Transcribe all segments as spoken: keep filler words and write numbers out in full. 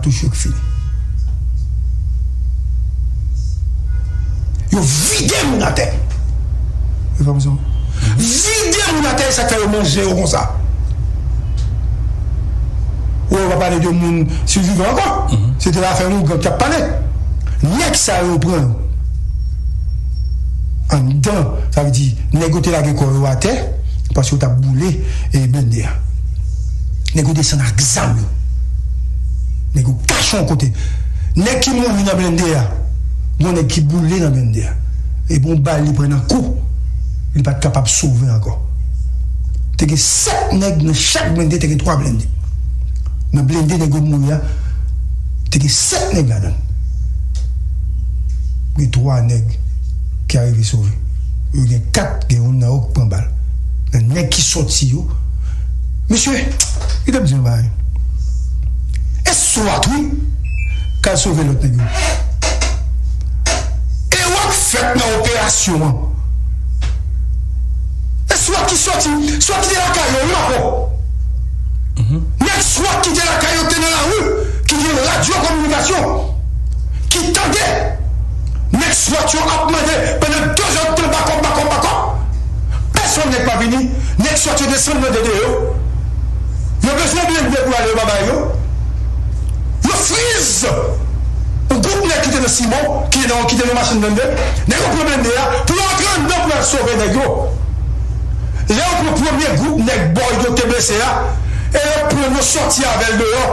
Touche yo k fini. Yo vide moun atè. Yo fè m sa. Vide moun atè, e sa k fè yo manje yo konsa. Ou pa pale de moun sivivan ankò. Se te afè oungan k t ap pale. Nèg sa yo pran yo. Anndan, sa vle di, nèg yo te lage kò yo atè, paske yo t ap boule, e, blende a. Nèg yo desann ak zam yo. Nèg yo kache yon kote. Nèg ki mouri nan blende a, gon nèg ki boule nan blende a. Epi yon bal li pran nan kou, li pa t kapab sove ankò. Te gen sèt nèg nan chak blende, te gen twa blende. Nan blende nèg yo mouri a, te gen sèt nèg ladan l. Gen twa nèg ki arive sove. Yo gen kat, gen youn nan yo k pran bal. Nan nèg ki sòti yo, mesye, li t ap di yon bagay. E swat, wi, k al sove lòt nèg yo. Ewòk fèt nan operasyon an. E swat ki sòti, swat ki te lakay yo, wi, ankò. Nèg swat ki te lakay yo te nan lari, ki gen radyo kominikasyon, ki tande nèg swat yo ap mande pandan de zè tan bakòp, bakòp, bakòp. Pèsonn nèg pa vini, nèg swat yo desann nan dede yo. Yo bezwen blende pou ale yo pa bay yo. Yo friz yon gwoup nèg ki te nan Simon, ki te nan, ki te nan machin blende. Nèg yo pran blende a pou yo antre anndan pou yo al sove nèg yo. Lè yo pran premye gwoup nèg Boyd yo te blese a, e yo pran yo sòti avè l deyò.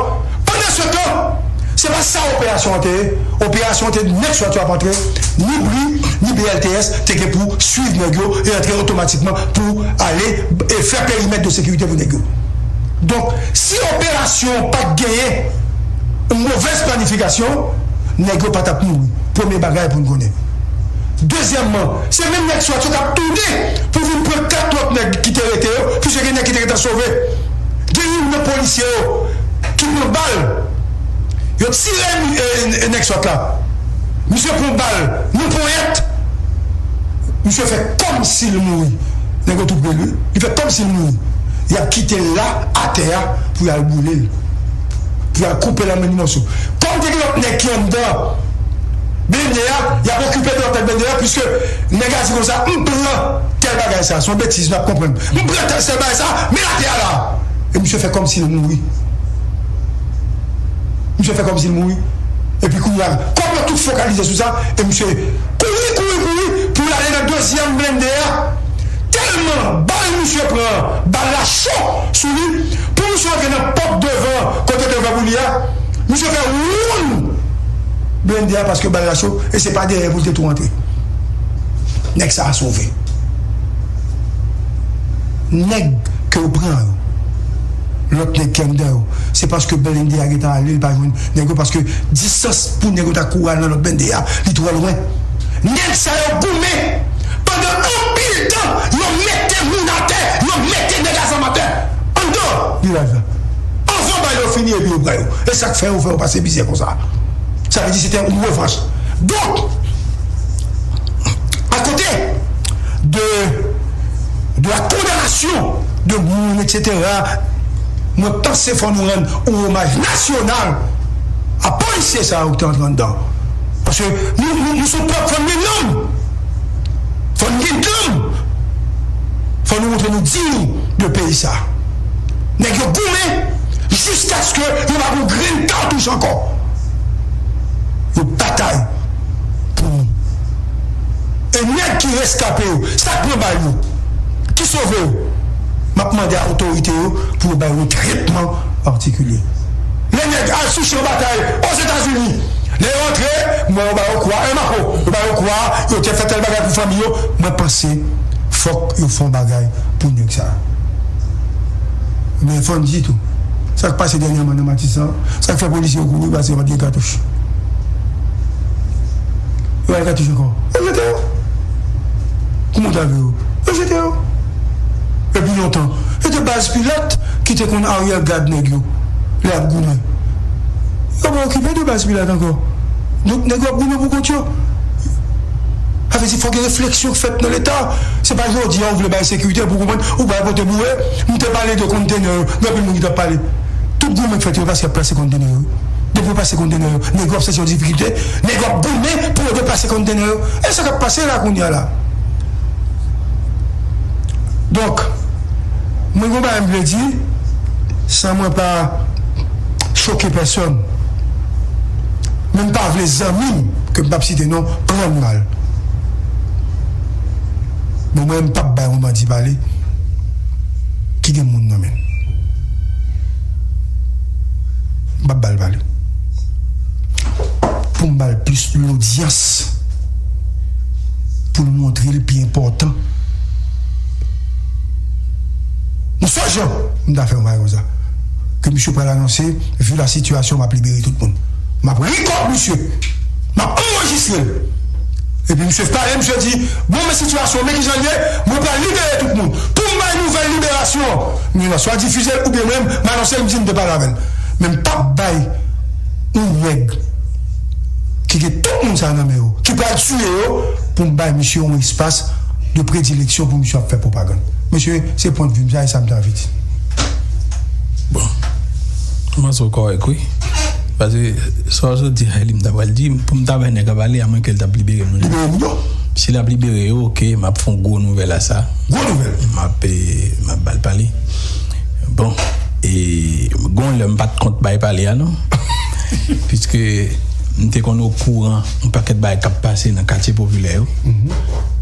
Pandansetan, se pa sa operasyon an te ye. Operasyon an te nèg swat yo ap antre, ni bri, ni B L T S te gen pou swiv nèg yo e antre otomatikman pou ale e fè perimèt de sekirite pou nèg yo. Donk, si operasyon an pa t genyen yon movèz planifikasyon, nèg yo pa t ap mouri. Premye bagay pou n konnen. Dezyèmman, se menm nèg swat yo k ap tounen pou vin pran kat lòt nèg ki te rete yo, piske gen nèg ki te gentan sove. Gen youn nan polisye yo ki pran bal. Yo tire, e, e, nèg swat la. Misye pran bal nan ponyèt. Misye fè kòmsi l mouri. Nèg yo tou pre l, wi. Li fè kòmsi l mouri. Y ap kite l la, atè a, pou y al boule l. Pou y al koupe l an mil mòso. Kòm te gen lòt nèg ki anndan blende a, y ap okipe de lòt nèg blende a, piske nèg la di konsa, "M pran tèl bagay sa, se yon betiz, n ap konprann. M pran tèl sèl bagay sa, men l atè a la." E misye fè kòmsi l mouri. Misye fè kòmsi l mouri. Epi kounye a, kòm yo tout fokalize sou sa, e misye kouri, kouri, kouri, pou l ale nan dezyèm blende a. Tèlman bal misye pran, bal la cho sou li, pou misye antre nan pòt devan, kote devan pou li a, misye fè woun blende a paske bal la cho, e se pa dèyè pou l te tou antre. Nèg sa a sove. Nèg ke yo pran yo, lòt nèg ki anndan yo, se paske blende a gentan ale, li pa jwenn nèg yo, paske distans pou nèg yo ta kouri al nan lòt blende a, li twò lwen. Nèg sa yo goumen pandan anpil tan, yo mete moun atè, yo mete nèg a zam atè anndan vilaj la. Anvan bal yo fini, epi yo pran yo. E sa k fè yo fè yo pase mizè konsa. Sa vle di se te yon revanch. Donk, à côté de, de la condamnation de moun, et cetera, mwen panse fò nou rann yon omaj nasyonal a polisye sa yo ki te antre anndan. Paske nou, nou, nou se yon pèp, fò n gen nanm. Fò n gen nanm. Fò nou montre nou diy de peyi sa. Nèg yo goumen jiskaske yo pa gen yon grenn katouch ankò. Yo batay pou nou. E nèg ki reskape yo, sa k pran bal yo, ki sove yo, m ap mande a otorite yo pou yo ba yo yon tretman patikilye. Lè nèg al sou chan batay Ozetazini, lè yo antre, m wè yo ba yo kwa, e mako, yo ba yo kwa, yo te fè tèl bagay pou fanmi yo. Mwen panse fòk yo fè yon bagay pou nèg sa. Men fò n di tou, sa k pase dènyèman nan Matisan, sa k fè polisye yo kouri, paske yo pa t gen katouch. Yo pa gen katouch ankò. Yo jete yo. Kouman w ta vle yo? Yo jete yo. Epi lontan, yo te baz Pilat ki te konn aryè gad nèg yo lè y ap goumen. Yo pa okipe de baz Pilat ankò. Donk, nèg yo ap goumen pou kont yo. Sa vle di, fòk gen refleksyon k fèt nan Leta. Se pa jodi a ou vle bay sekirite pou konprann, ou pral pote boure. M te pale de kontenè yo, gen anpil moun ki t ap pale. Tout goumen k fèt yo, paske y ap plase kontenè yo. pou yo pase kontenè yo. Nèg yo ap santi yo difikilte, nèg yo ap goumen pou yo depase kontenè yo. E sa k ap pase la kounye a la. Donk, mwen gen yon bagay m vle di, san mwen pa choke pèsòn. Men m pa vle zanmi m, ke m p ap site non, pran m mal. Bon, mwen, m p ap bay yon bandi pale ki gen moun nan men l. M p ap ba l pale. Pou m ba l plis lodyans. Pou l montre l pi enpòtan. Yon sèl jan, m ta fè yon bagay konsa. Ke misye pral anonse, vi la sitiyasyon, m ap libere tout moun. M ap rekòd misye. M ap anrejistre l. Epi misye pale, misye di, bon, men sitiyasyon, men kijan l ye, mwen pral libere tout moun. Pou m bay nouvèl liberasyon, misye swa difize l oubyen mwen, m anonse l, m di m te pale avè l. Men m p ap bay yon nèg ki gen tout moun sa nan men yo, ki pral tiye yo, pou m bay misye yon espas de predileksyon pou misye ap fè pwopagann. Mesye, se pwennvi m sa, e sa m te anvi di. Bon. M panse w kòrèk, wi. Paske sa w sot di a, li m ta pral di, pou m ta bay nèg la pale, amwenke l t ap libere moun yo. Libere moun yo. Si l ap libere yo, oke, m ap fè yon gwo nouvèl a sa. Gwo nouvèl. M ap, eh, m ap ba l pale. Bon, e, gon lè m pa t kont bay pale a, non. Piske m te konn okouran yon pakèt bagay k ap pase nan katye popilè yo.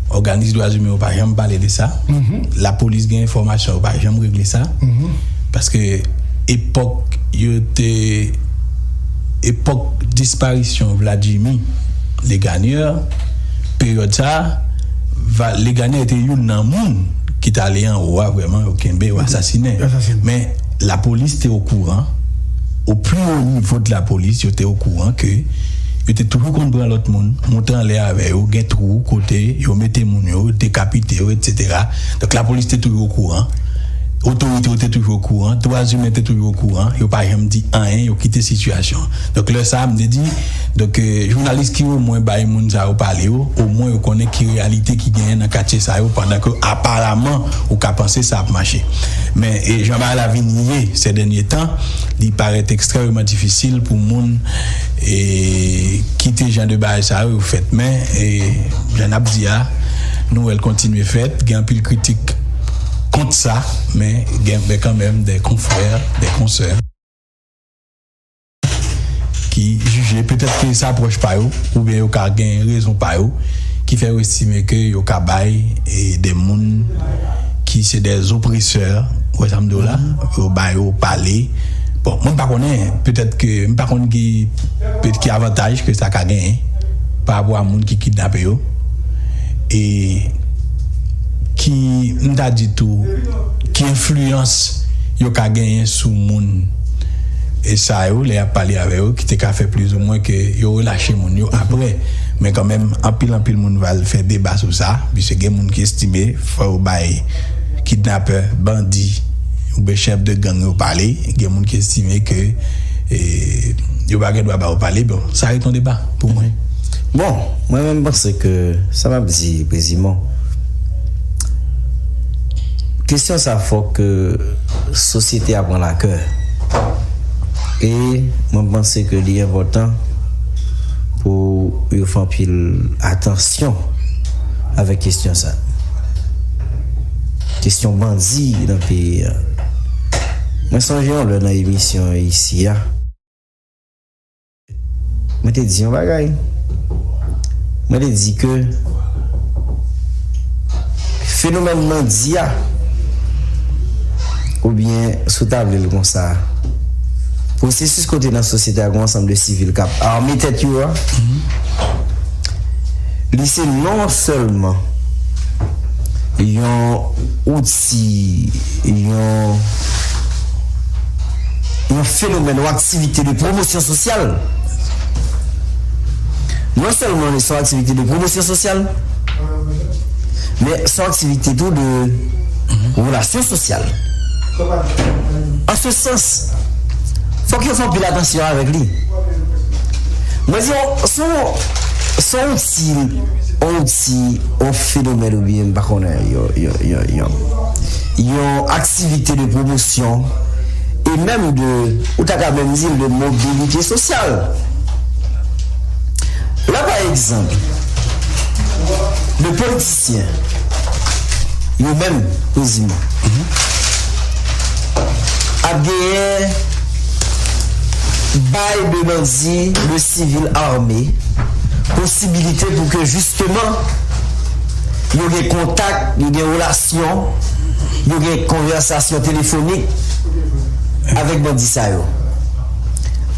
Òganis dwa imen yo pa janm pale de sa. Lapolis gen enfòmasyon, yo pa janm regle sa. Paske epòk yo te, epòk disparisyon Vladjimi Legagneur, peryòd sa a, Legagneur te youn nan moun ki t ale anwo a, vrèman, yo kenbe, yo asasinen. Men, lapolis te okouran, o pli wo nivo de lapolis, yo te okouran ke yo te toujou konn pran lòt moun, monte anlè avè yo, gen twou kote yo mete moun yo, dekapite yo, etsetera. Donk, lapolis te toujou okouran, otorite yo te toujou okouran, dwa imen te toujou okouran, yo pa janm di anyen, yo kite sitiyasyon. Donk, lè sa a, m te di, donk, jounalis ki omwen bay moun sa yo pale yo, omwen yo konnen ki reyalite ki genyen nan katye sa yo, pandan ke aparaman ou ka panse sa ap mache. Men, e jan bagay la vin ye sè dènye tan, li parèt ekstrèmeman difisil pou moun, e, kite jan de bagay sa yo fèt. Men, e, jan n ap di a, nou wè l kontinye fèt, gen anpil kritik kont sa, men gen, men kanmenm de konfrè, de konsè ki jije, petèt ke sa pwòch pa yo, oubyen yo ka gen rezon pa yo, ki fè yo estime ke yo ka bay, e, de moun ki se de opresè, ou wè sa m di w la, yo ba yo pale. Bon, mwen m pa konnen, petèt ke, m pa konn ki, petèt ki avantaj ke sa ka genyen pa rapò a moun ki kidnape yo. E ki, m ta di tou, ki enfliyans yo ka genyen sou moun, e sa yo, lè y ap pale avè yo, ki te ka fè plizoumwen ke yo relache moun yo apre. Men kanmenm, anpil, anpil moun va al fè deba sou sa, piske gen moun ki estime fò yo bay kidnapè, bandi, oubyen chèf de gang yo pale, gen moun ki estime ke, e, yo pa gen dwa ba yo pale. Bon, sa rete yon deba pou mwen. Bon, mwen menm, m panse ke sa m ap di, Prezimon, kesyon sa, fòk sosyete a pran lakè. E mwen panse ke li enpòtan pou yo fè anpil atansyon avèk kesyon sa. Kesyon bandi nan peyi a. Mwen sonje yon lè nan emisyon isi a, mwen te di yon bagay. Mwen te di ke fenomèn bandi a, oubyen si w ta vle l konsa, pwosesis kote nan sosyete a gen yon ansanm de sivil k ap ame tèt yo a, li se non sèlman yon outi, yon, yon fenomèn ou aktivite de pwomosyon sosyal. Non sèlman li se yon aktivite de pwomosyon sosyal, men se yon aktivite tou de relasyon sosyal. An se sans, fòk yo fè anpil atansyon avèk li. Mwen di, se yon, se yon outi, yon outi, yon fenomèn oubyen m pa konnen, yon, yon, yon, yon, yon aktivite de pwomosyon menm de, ou ta ka menm di l de mobilite sosyal. La, pa egzanp, de politisyen, yo menm, preziman, ap genyen bay de bandi, de sivil ame, posibilite pou ke jisteman yo gen kontak, yo gen relasyon, yo gen konvèsasyon telefonik avèk bandi sa yo.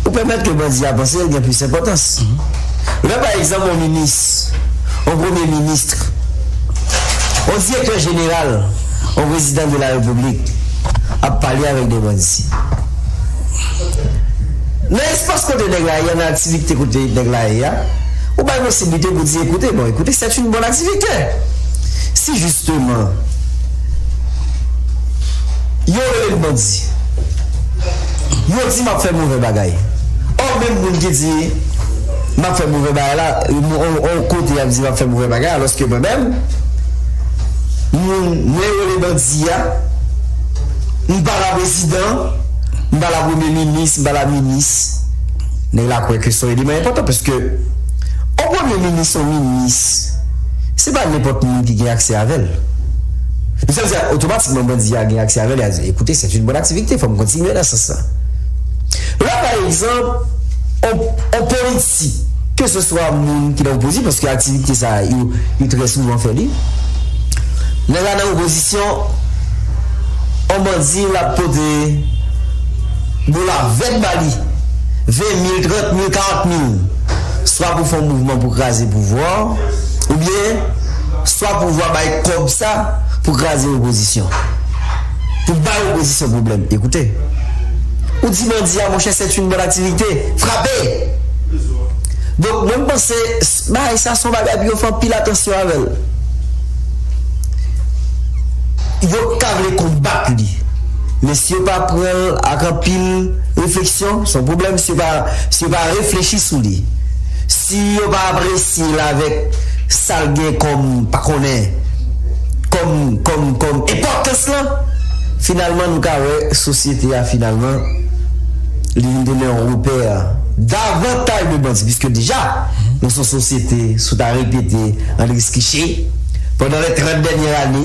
Ou pèmèt ke bandi a panse l gen plis enpòtans. Lè, pa egzanp, yon minis, yon premye minis, yon direktè jeneral, yon prezidan de la repiblik ap pale avèk de bandi. Nan espas kote nèg la ye a, nan aktivite kote nèg la ye a, ou bay posiblite pou di, ekoute, bon, écoutez, c'est une bonne activité. Si jisteman, yo rele l bandi, yo di m ap fè movè bagay. Ò, menm moun ki di m ap fè movè bagay la, on, on kote y ap di m ap fè movè bagay, alòske mwen menm, moun, mwen rele bandi a, m pa la prezidan, m pa la premye minis, m pa la minis. Nèg la kwè ke se yon eleman enpòtan, paske yon premye minis, yon minis, se pa nenpòt moun ki gen aksè avè l. Sa vle di, otomatikman, bandi a gen aksè avè l, y a di, écoutez, c'est une bonne activité, fò m kontinye nan sans sa. La, pa egzanp, on, on politik, ke se swa moun ki nan opozisyon, paske aktivite sa a, yo, yo trè souvan fè li. Nèg la nan opozisyon, on bandi l ap pote dola vèt ba li, ven mil, trant mil, karant mil, swa pou fè yon mouvman pou kraze pouvwa, oubyen swa pouvwa bay kòb sa pou kraze opozisyon, pou bay opozisyon pwoblèm. Ekoute, ou di bandi a, monchè, c'est une bonne activité, frape! Donk, mwen, m panse, s-, bagay sa se yon bagay pou yo fè anpil atansyon avè l. Yo ka vle konbat li, men si yo pa pran l ak anpil refleksyon, se yon pwoblèm. Si yo pa, si yo pa reflechi sou li, si yo pa apresye l avèk sa l gen kòm, pa konnen, kòm, kòm, kòm enpòtans lan, finalman, nou ka wè sosyete a, finalman, li vin tounen yon repè davantaj de bandi, piske deja, nou se yon sosyete, si w ta repete Andris Kiché, pandan lè trant dènyè ane,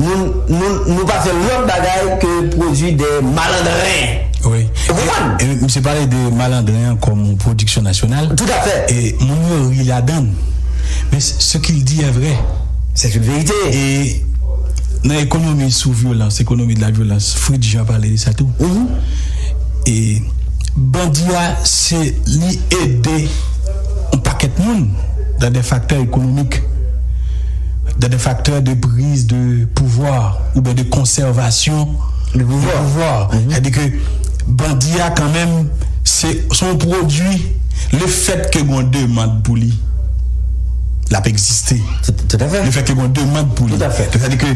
nou, nou, nou pa fè lòt bagay ke pwodui de malandren. Wi. Ou konprann? E, e misye pale de malandren an kòm yon pwodiksyon nasyonal. Toutafè. E moun yo ri ladan l. Men ce qu'il dit est vrai. C'est une vérité. E nan ekonomi sou vyolans, ekonomi de la vyolans, Fritz Jean pale de sa tou. Mhm. E bandi a, se li ede yon pakèt moun dans des facteurs économiques, dans des facteurs de prise de pouvoir oubyen de conservation de pouvoir. Mhm. Sètadi ke bandi a, kanmenm, se, se yon pwodui, lefètke gen yon demann pou li, l ap egziste. Tout, tout à fait. Lefètke gen yon demann pou li. Tout à fait. Sètadi ke,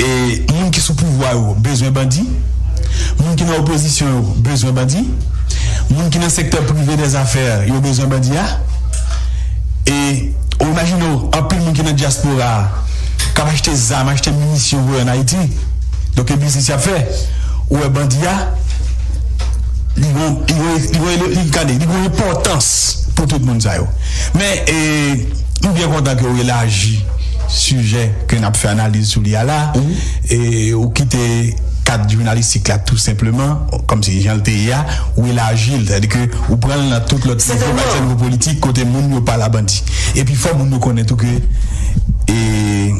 e, moun ki sou pouvwa yo bezwen bandi, moun ki nan opozisyon yo bezwen bandi, moun ki nan sektè prive dèzafè yo bezwen bandi a. E, ou imajine w, anpil moun ki nan dyaspora a k ap achte zam, achte minisyon voye ann Ayiti. Donk, e biznis y ap fè. Ou wè bandi a, li gon, li gon, li gon, li, gade, li gon enpòtans pou tout moun sa yo. Men, e, m byen kontan ke w elaji sijè ke n ap fè analiz sou li a la. Mhm. E, ou kite kad jounalistik la tou senpleman, kòmsi jan l te ye a, ou elaji l, sètadi ke ou pran l nan tout lòt nivo, pa egzanp, nivo politik, kote moun yo pa la bandi. Epi fò moun yo konnen tou ke, e,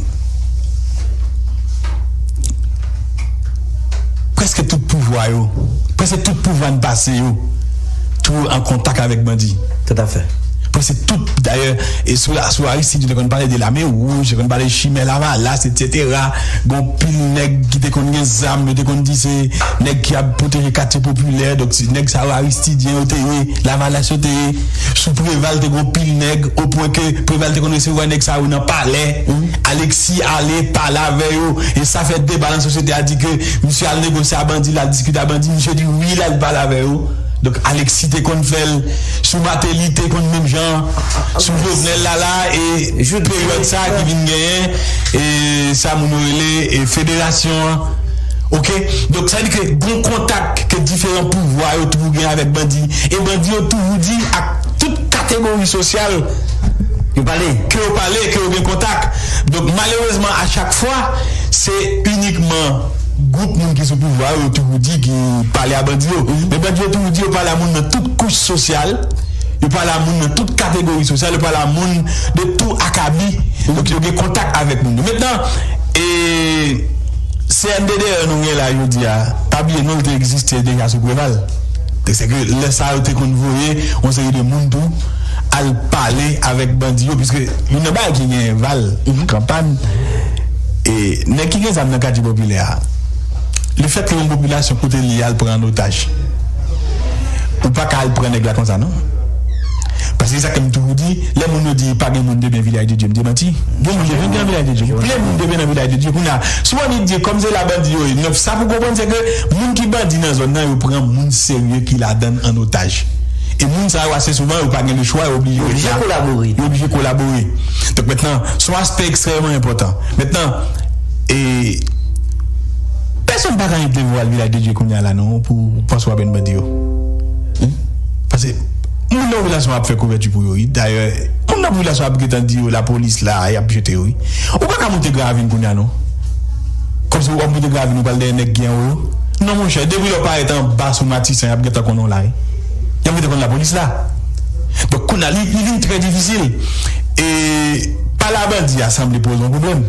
prèske tout pouvwa yo, prèske tout pouvwa n pase yo, tou an kontak avèk bandi. Toutafè. Prèske tout, dayè, e sou la, sou Aristide, yo te konn pale de Lame Wouj, yo te konn pale Chimè Lavalas, etsetera. Gon pil nèg ki te konn gen zam, yo te konn di se nèg ki ap pwoteje katye popilè, donk se nèg sa yo Aristidyen yo te ye, Lavalas yo te ye. Sou Preval te gon pil nèg, o pwen ke Preval te konn resevwa nèg sa yo nan palè. Alexis ale pale avè yo, e sa fè deba nan sosyete a di ke misye al negosye a bandi, l al diskite a bandi, misye di wi, l al pale avè yo. Donk, Alexis te konn fè l, sou Martelly te konn menm jan, sou Jovenel la la, e peryòd sa ki vin genyen, e sa moun yo rele, e federasyon an. Ok? Donk, sa vle di ke gon kontak ke diferan pouvwa yo toujou gen avèk bandi. E bandi yo toujou di ak tout kategori sosyal yo pale, ke yo pale, ke yo gen kontak. Donk, malerezman, a chak fwa, se inikman gwoup moun ki sou pouvwa yo, yo toujou di ki pale a bandi yo. Men bandi yo toujou di yo pale a moun nan tout kouch sosyal, yo pale a moun nan tout kategori sosyal, yo pale a moun de tou akabi. Donk, yo gen kontak avèk moun yo. Mentnan, e, C N D D nou gen la jodi a, pa bliye non, l te egziste deja sou Preval. Se ke lè sa yo te konn voye yon seri de moun tou al pale avèk bandi yo, piske youn nan bagay ki gen val kanpay, e nèg ki gen zam nan katye popilè a, lefètke yon popilasyon kote li al pran an otaj, ou pa ka al pran nèg la konsa non. Paske se sa ke m toujou di, lè moun yo di pa gen moun de byen Vilaj de Dye, m demanti. Gen moun de byen nan Vilaj de Dye. Plen moun de byen nan Vilaj de Dye. Kounye a, si w annik di kòm se la bandi yo ye, non, sa pou konprann se ke moun ki bandi nan zòn nan, yo pran moun serye ki ladan l an otaj. E moun sa yo ase souvan, yo pa gen lechwa, yo oblije ret la. Yo oblije kolabore. Yo oblije kolabore. Donk mentnan, se yon aspè ekstrèmman enpòtan. Mentnan, e, pèsonn pa ka enplike w al Vilaj de Dye kounye a la non, pou w panse w ap jwenn bandi yo. Paske moun nan popilasyon ap fè kouvèti pou yo, wi. Dayè, moun nan popilasyon ap gentan di yo, lapolis la, y ap jete yo, wi. Ou pa ka monte Gran Ravin kounye a, non. Kòmsi w ap monte Gran Ravin, ou pral dèyè nèg ki anwo yo. Non, monchè, depi lè w parèt anba sou Matisan, y ap gentan konnen w la, wi. Y ap gentan konn lapolis la. Donk, kounye a, li, li vin trè difisil. E pale a bandi a sanble poze yon pwoblèm.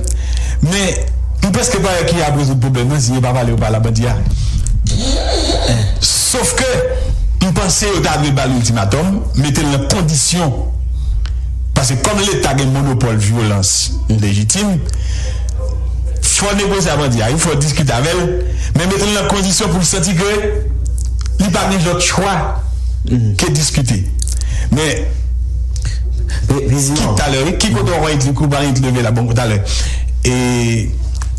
Men, m prèske pa wè ki ap rezoud pwoblèm nan si yo pa pale yo pale a bandi a. Sof ke, m panse yo ta dwe ba l iltimatòm, mete l nan kondisyon. Paske kòm Leta gen monopòl vyolans lejitim, fò negosye a bandi a, wi, fò diskite avè l, men mete l nan kondisyon pou l santi ke li pa gen lòt chwa ke diskite. Men, ki talè, wi, ki kote w wè li, ou pa gen leve la, bon, talè. E,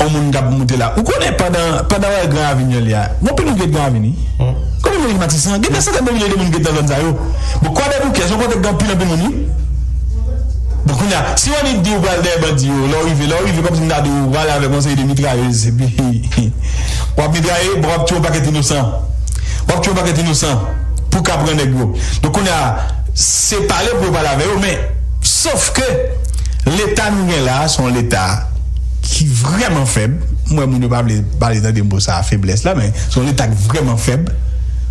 yon moun k ap monte la. Ou konnen pandan, pandan w wè Gran Ravin yo li a, gon pil moun ki ret Gran Ravin, wi. Konbyen moun ki Matisan? Gen dè santèn de milye de moun ki ret nan zòn sa yo. Bon, Kwadèboukè, se yon kote ki gen anpil, anpil moun, wi. Bon, kounye a, si w annik di w pral dèyè bandi yo, lè w rive, lè w rive, kòmsi m ta di w, w prale avèk yon seri de mitrayèz, epi w ap mitraye, bon, w ap tiye yon pakèt inosan. W ap tiye yon pakèt inosan pou w ka pran nèg yo. Donk, kounye a, se pale pou yo pale avè yo, men, sof ke Leta nou gen la a, se yon Leta ki vrèman fèb. M wè moun yo pa vle pale, tande mo sa a, feblès la, men se yon Leta ki vrèman fèb.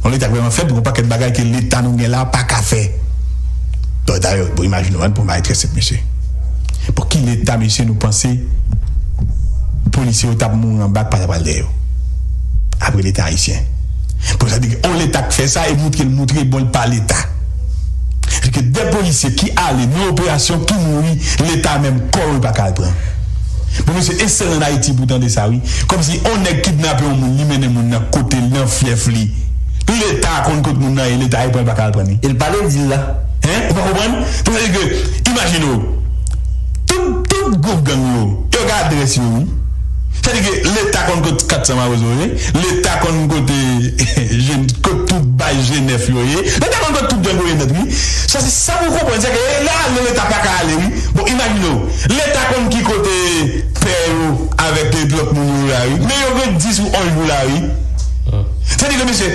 Yon Leta ki vrèman fèb, gen yon pakèt bagay ke Leta nou gen la a pa ka fè. Bon, dayè, bon, imajine w, ann pran bagay trè senp, mesye. Pou ki Leta, mesye, nou panse polisye yo t ap mouri anba k pa ta pral dèyè yo? Apre Leta ayisyen. Bon, sa vle di ke yon Leta k fè sa e montre l montre, bon, l pa Leta. Paske de polisye ki ale nan operasyon, ki mouri, Leta menm kò yo pa ka al pran. Bon, mesye, e sèl ann Ayiti pou w tande sa, wi. Kòmsi yon nèg kidnape yon moun, li mennen moun nan kote l, nan fyèf li. Leta konn kot moun nan ye, Leta al pran l, pa ka al pran li. E l pale di l la. Hen? Ou pa konprann? Sa vle di ke, imajine w, tout, tout gwoup gang yo, yo gen adrès yo, wi. Sa vle di ke Leta konn kot kat san Mawozo ye, Leta konn kote, kot tout baz G nèf yo ye, Leta konn kot tout gang yo ye nèt, wi. Sa se sa pou w konprann, se ke la, Leta pa ka ale, wi. Bon, imajine w, Leta konn ki kote pè yo avèk lòt moun yo la, wi. Men yo gen dis ou onz jou la, wi. Sa vle di ke, mesye,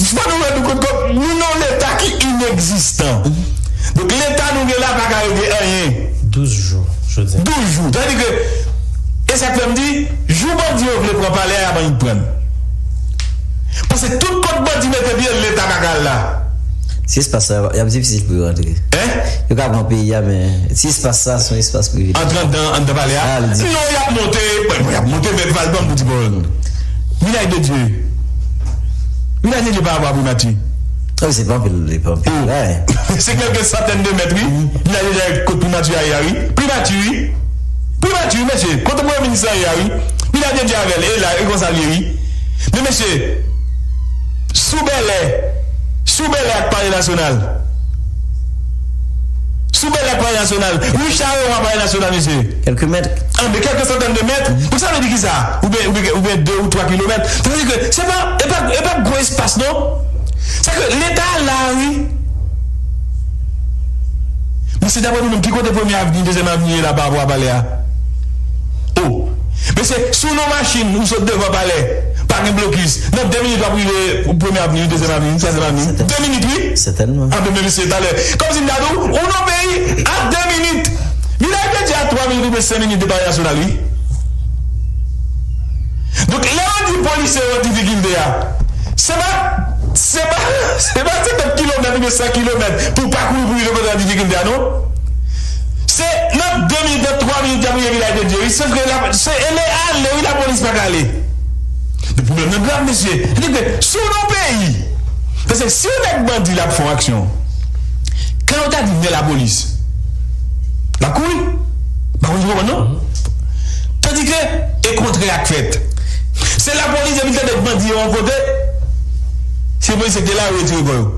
fò nou rann nou kont ke nou nan yon Leta ki inegzistan. Donk, Leta nou gen la pa ka regle anyen. Douz jou, jodi a. Douz jou. Sa vle di ke, e sa k fè m di, jou bandi yo vle pran palè a, y ap annik pran l. Paske tout kot bandi mete pye l, Leta pa ka al la. Si espas sa, y ap difisil pou yo rantre. Hein? Yo ka pran peyi a, men si espas sa, se yon espas privilèj. Antre anndan, anndan palè a? Al di. Non, y ap monte, bon, y ap monte, men Valbanm pou di bò. Vilaj de Dye. Vilaj de Dye pa rapò a Primati. Wi, se pa anpil, se pa anpil. Oh. Se kèlke santèn de mèt, wi. Vilaj de Dye kot Primati a ye a, wi. Primati, wi. Primati, wi, mesye. Kote premye minis la ye a, wi. Vilaj de Dye avè l. E la, e konsa l ye, wi. Men mesye, sou Bèlè, sou Bèlè ak Palè Nasyonal. Sou Bèlè ak Palè Nasyonal. Ri Chareron ak Palè Nasyonal, mesye. Kèlke mèt. An, men kèlke santèn de mèt. Pou sa vle di kisa? Oubyen, oubyen, oubyen de ou twa kilomèt. Sa vle di ke se pa, e pa, e pa gwo espas, non. Sa ke Leta la, wi. Men se daprè nou menm, ki kote Premye Avni, Dezyèm Avni ye la pa rapò a palè a? Oh. Men se sou non machin, ou sot devan palè. Pa gen blokis. Nan de minit w ap rive Premye Avni, Dezyèm Avni, Twazyèm Avni. De minit, wi. Sètènman. Anben, men mesye, talè. Kòmsi m ta di w, ou nan peyi a de minit. Vilaj de Dye a twa minit oubyen senk minit de Palè Nasyonal, wi. Donk, lè yo di polisye yo an difikilte a, se pa, se pa, se pa senkant kilomèt oubyen san kilomèt pou w pakouri pou rive kote an difikilte a, non. Se nan de minit, nan twa minit, y ap rive Vilaj de Dye, wi. Sèf ke la, se, e le ale, wi, lapolis pa ka ale. Men pwoblèm nan grav, mesye. Sa vle di ke si w nan yon peyi, paske si yon nèg bandi l ap fè yon aksyon, kan yo ta di men lapolis, l ap kouri. M pa konn si w konprann, non? Tandike, e kontrè a k fèt. Se lapolis, depi l tande bandi yo yon kote, se polisye ki te la, yo retire kò yo.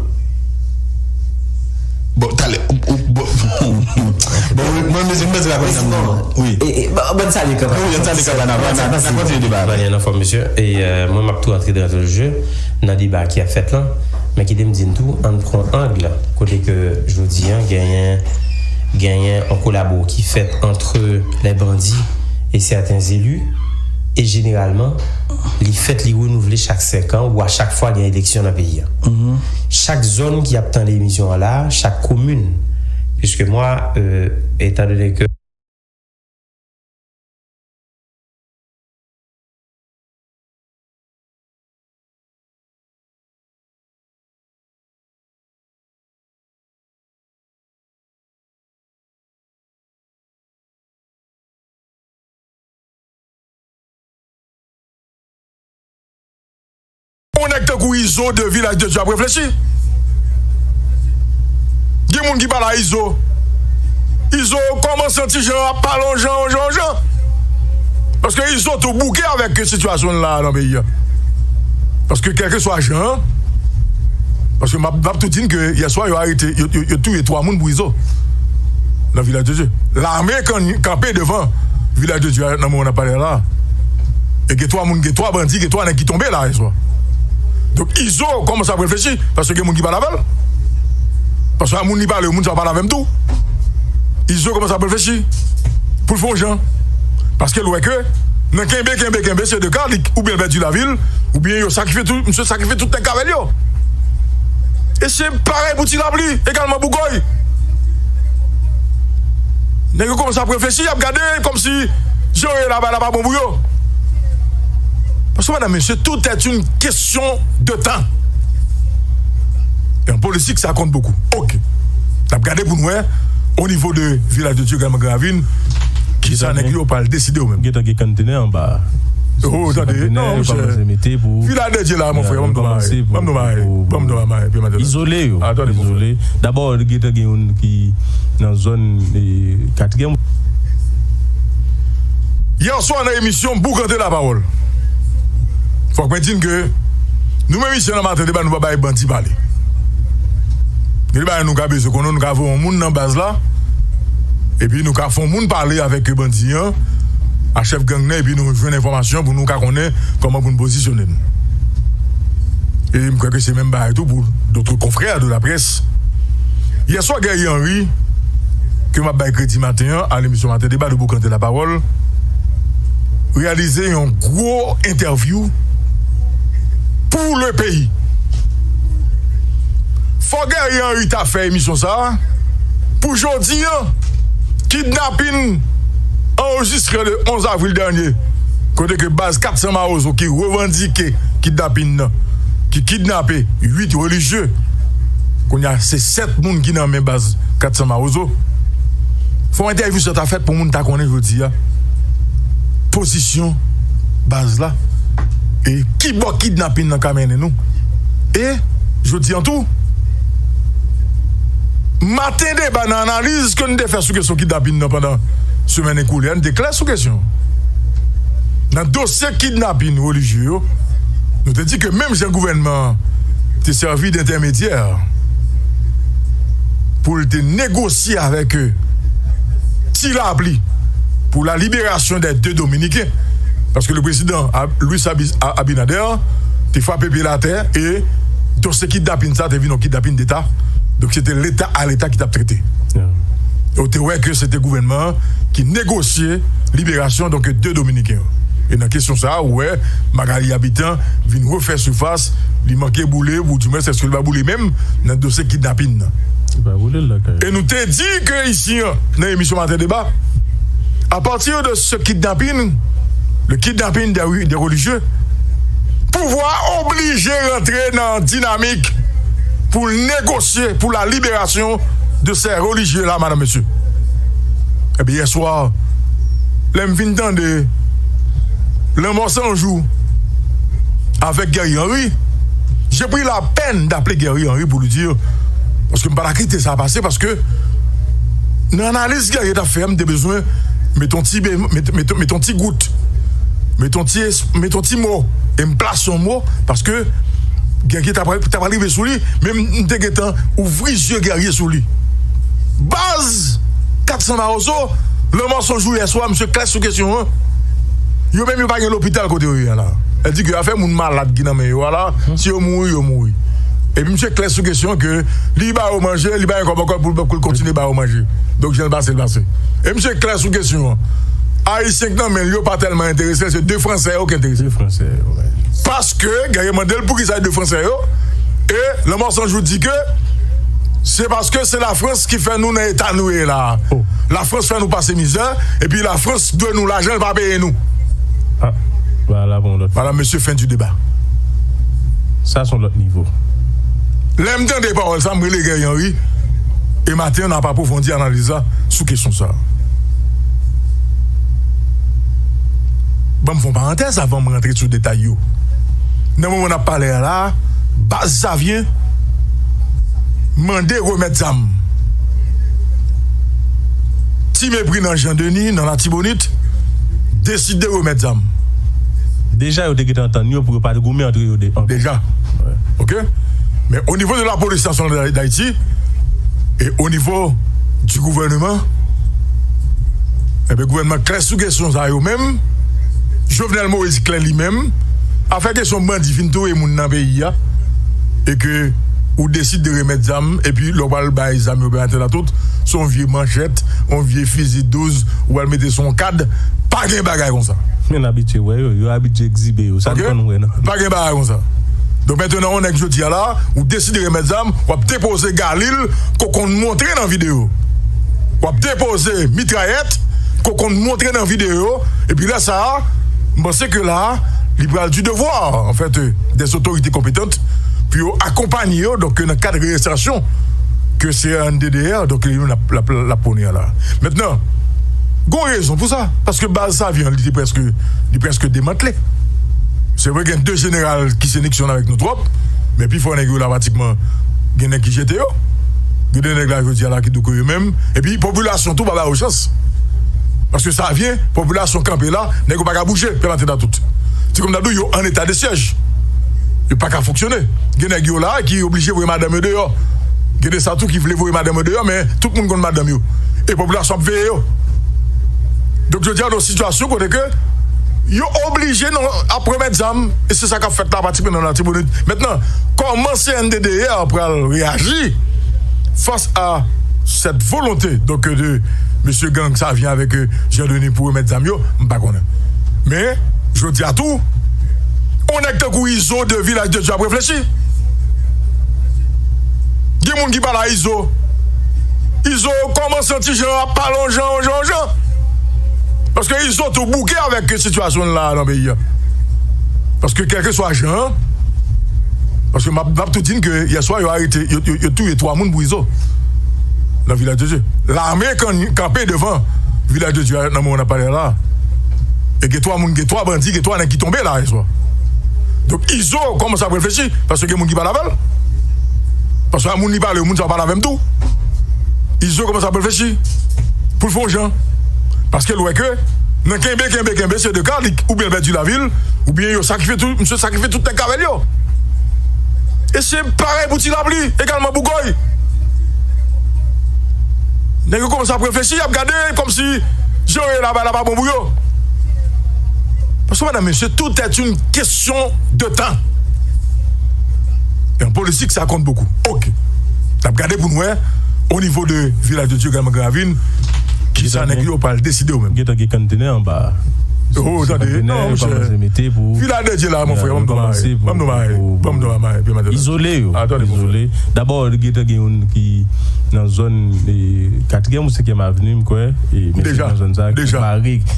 Bon, talè, ou, ou, bon, bon, wi, mwen, mwen, mwen, mwen, mwen, wi. E, e, bon, bon, salye kanpay. Wi, bon, salye kanpay, n a, n a, n a kontinye deba. Mwen, an fòm, mesye. E, euh, mwen, m ap tou antre dan le jeu, nan deba ki ap fèt lan. Men kite m di n tou, ann pran ang kote ke jodi a, genyen, genyen yon kolabo ki fèt entre les bandits et certains élus. E jeneralman, li fèt, li renouvle chak senk an ou a chak fwa gen eleksyon nan peyi a. Chak zòn ki ap tande emisyon an la, chak komin, puisque moi, euh, étant donné que Yon nèg tankou Izo de Vilaj de Dye ap reflechi. Gen moun ki pale a Izo. Izo kòmanse yon ti jan ap pale yon jan, yon jan, yon jan. Paske Izo tou bouke avèk sitiyasyon l la nan peyi a. Paske kèlkeswa jan an, paske m ap, m ap tou di n ke yèswa yo arete, yo, yo, yo touye twa moun pou Izo nan Vilaj de Dye. Lame kan-, kanpe devan Vilaj de Dye a nan moman n ap pale a la. E gen twa moun, gen twa bandi, gen twa nèg ki tonbe la yèswa. Donk Izo kòmanse ap reflechi, paske gen moun ki pale avè l. Paske a moun li pale yo, moun sa yo pale avè m tou. Izo kòmanse ap reflechi pou l fè yon jan. Paske l wè ke nan kenbe, kenbe, kenbe, se de ka li, oubyen l pèdi lavi l, oubyen yo sakrifye tout, misye sakrifye tout nèg k avè l yo. E se parèy pou Ti Lapli, egalman Bougòy. Nèg yo kòmanse ap reflechi, y ap gade kòmsi jan yo ye la, bagay la pa bon pou yo. Paske, medam, mesye, tout est une question de temps. Et en politique, ça compte beaucoup. Ok. N ap gade pou n wè, o nivo de Vilaj de Dye, Gran Ravin, kisa nèg yo pral deside yo menm. Gentan gen konntenè anba. Oh, tande, non, monchè. Vilaj de Dye la, mon frè, ban m do mare. Ban m do mare. Ban m do mare. Izole yo. Izole. Dabò, gentan gen youn ki nan zòn, e, katriyèm. Yè swa nan emisyon Boukante Lapawòl, fòk mwen di n ke nou menm isi nan Maten Deba, nou pa bay bandi pale. Gen de bagay nou ka bezwen konnen, nou ka voye yon moun nan baz la, epi nou ka fè yon moun pale avèk bandi an, a chèf gang nan, epi nou jwenn enfòmasyon pou nou ka konnen kòman pou n pozisyone n. E m kwè ke se menm bagay tou pou d'autres confrères de la presse. Yè swa, Guerrier Henry, ke m ap bay kredi maten an, a lemisyon Maten Deba de Boukante Lapawòl, reyalize yon gwo entèvyou pou le peyi. Fò Guerrier Henry ta fè emisyon sa a pou jodi a, kidnapin anrejistre le onz avril dènye, kote ke baz kat san Mawozo ki revandike kidnapin nan, ki kidnape uit relijye, kounye a se sèt moun ki nan men baz kat san Mawozo. Fò entèvyou sa ta fèt pou moun ta konnen jodi a pozisyon baz la e ki bò kidnapin nan ka mennen nou. E jodi an tou, Maten Deba nan analiz ke n te fè sou kesyon kidnapin nan pandan semèn ekoule a, n te klè sou kesyon. Nan dosye kidnapin relijye yo, nou te di ke menm jan gouvènman an te sèvi dentèmedyè pou l te negosye avèk, euh, Ti Lapli pour la libération des deux Dominicains. Paske le président Ab-, Luis Abi-, A-, Abinader te frape pye l atè e dosye kidnapin sa te vin yon kidnapin deta. Donk, se te leta a leta ki t ap trete. E w te wè ke se te gouvènman an ki negosye liberasyon, donk, de Dominiken yo. E nan kesyon sa a, ou wè, Magalie Habitant vin refè sifas, li manke boule, ou dimwens, èske li pa boule menm nan dosye kidnapin nan? Li pa boule l lakay. E nou te di ke isi an, nan emisyon Maten Deba, à partir de ce kidnapping, le kidnapping des, des religieux, pouvwa oblije rantre nan dinamik pou l negosye pour la libération de ces religieux-là, madame, monsieur. Ebyen, yè swa, lè m fin tande Lanmò San Jou avèk Guerrier Henry, j'ai pris la peine d'appeler Guerrier Henry pour lui dire, paske m pa ta kite sa pase, paske nan analiz Guerrier t ap fè a, m te bezwen met yon ti, met, met, met yon ti gout, met yon ti, met yon ti mo, e m plase yon mo, paske Guerrier ta pral, ta pral rive sou li, men m, m te gentan ouvri zye Guerrier sou li. Baz, Kat San Mawozo, Lanmò San Jou yè swa, misye klè sou kesyon an. Yo menm yo pa gen lopital kote yo ye a la. Sa di ke afè moun malad ki nan men yo a la, si yo mouri, yo mouri. Epi misye klè sou kesyon an ke li ba yo manje, li ba yo kòb ankò pou, pou l kontinye ba yo manje. Donk, jan l pase, l pase. E misye klè sou kesyon an. Ayisyen k nan men l yo pa tèlman enterese l, se de Fransè yo ki enterese l. De Fransè yo, wi. Paske, Guerrier mande l poukisa de Fransè yo, e Lanmò San Jou di ke se paske se Lafrans ki fè nou nan eta nou ye la a. Oh. Lafrans fè nou pase mizè, epi Lafrans dwe nou lajan, l pa peye nou. Ah, voilà, bon, lòt. Madame, monsieur, fin du débat. Sa se yon lòt nivo. Lè m tande pawòl sa, m rele Guerrier Henry. E maten an, n ap apwofondi analiz la sou kesyon sa. Ban m fè yon parantèz avan m rantre sou detay yo. Nan moman n ap pale a la, baz Savyen mande remèt zam. Ti mepri nan Jan Deni, nan Latibonit, deside remèt zam. Deja, yo te gentan antann yo pou yo pa goumen antre yo de ankò. Deja. Wi. Oke? Men o nivo de la Police Nationale d'Haïti e o nivo du gouvernement, enben, gouvènman klè sou kesyon sa yo menm. Jovenel Moïse klè li menm. Afè kesyon bandi fin touye moun nan peyi a, e ke ou deside remèt zam, epi lè w pral bay zam yo bay atè la tout, se yon vye manchèt, yon vye fizi douz, ou pral mete sou yon kad, pa gen bagay konsa. Men n abitye wè yo, yo abitye egzibe yo, sa n konn wè nan. Pa gen bagay konsa. Donk, mentnan, yon nèg jodi a la, ou deside remèt zam, w ap depoze galil, ke w konn montre nan videyo. W ap depoze mitrayèt, ke w konn montre nan videyo, epi lè sa a, m panse ke la a, li pral du devoir, en fait, euh, des autorités compétentes, pou yo akonpaye yo, donk, nan kad reyensèsyon ke C R N D D R, donk, li menm l ap, l ap, l ap pwone a la. Mentnan, gon rezon pou sa, paske baz Savyen, li te prèske, li prèske demantle. Se vre, gen de jeneral ki se Nixon avèk nou twòp, men pifò nèg yo la pratikman, gen nèg ki jete yo. Gen de nèg la jodi a la ki di w ke yo menm. Epi popilasyon tou pa ba yo chans. Paske Savyen, popilasyon kanpe la, nèg yo pa ka bouje, pè Maten nan tout. Se kòm ta di w yo an eta de syèj. Yo pa ka fonksyone. Gen nèg yo la ki oblije voye madanm yo deyò. Gen de sa tou ki vle voye madanm yo deyò, men tout moun konn madanm yo. E popilasyon ap veye yo. Donk, jodi a, nan yon sitiyasyon kote ke yo oblije nan, ap remèt zam, e se sa k ap fèt la, pratikman nan Latibonit. Mentnan, kòman C N D D R pral reyaji fas a cette volonté, donc, de mesye gang Savyen avèk, euh, Jean Denis pou remèt zam yo, m pa konnen. Men, jodi a tou, yon nèg tankou Izo de Vilaj de Dye ap reflechi. Gen moun ki pale a Izo. Izo kòmanse yon ti jan ap pale yon jan, yon jan, yon jan. Paske Izo tou bouke avèk sitiyasyon la nan peyi a. Paske kèlkeswa jan an, paske m ap, m ap tou di n ke yè swa yo arete, yo, yo, yo touye twa moun pou Izo nan Vilaj de Dye. Lame kan-, kanpe devan Vilaj de Dye a nan moman n ap pale a la. E gen twa moun, gen twa bandi, gen twa nèg ki tonbe la yè swa. Donk Izo kòmanse ap reflechi, paske gen moun ki pale avè l. Paske a moun li pale, moun sa yo pale avè m tou. Izo kòmanse ap reflechi pou l fè yon jan. Paske l wè ke nan kenbe, kenbe, kenbe, se de ka, li, oubyen l pèdi lavi l, oubyen yo sakrifye tout, misye sakrifye tout nèg k avè l yo. E se parèy pou Ti Lapli, egalman Bougòy. Nèg yo kòmanse ap reflechi, y ap gade kòmsi jan yo ye la, bagay la pa bon pou yo. Paske, medam, mesye, tout est une question de temps. E an politik, sa konte bokou. Oke. N ap gade pou n wè, o nivo de Vilaj de Dye, egalman Gran Ravin, kisa nèg yo pral deside yo menm. Gentan gen konntenè anba a. Oh, tande, non, monchè. Fil a de Dye la, mon frè, ban m do bagay. Ban m do bagay. Ban m do bagay, Pye Maten. Izole yo. Izole. Dabò, gentan gen youn ki nan zòn, e, katriyèm ou senkyèm avni, m kwè, e, mesye nan zòn sa ki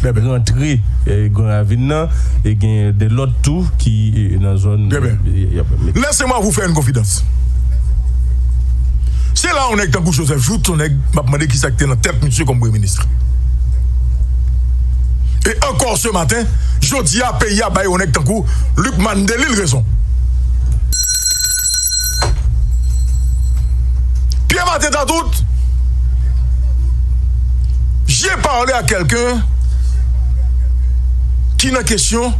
pare rantre, e, Gran Ravin nan, e gen de lòt tou ki, e, nan zòn, e, y ap mete. Laissez-moi vous faire une confidence. Se la yon nèg tankou Joseph Jouthe, yon nèg, m ap mande kisa ki te nan tèt misye kòm premye minis. Et encore ce matin, jodi a, peyi a bay yon nèg tankou Lucmane Delille rezon. Pye Maten Tatout, j'ai parlé à quelqu'un ki nan kesyon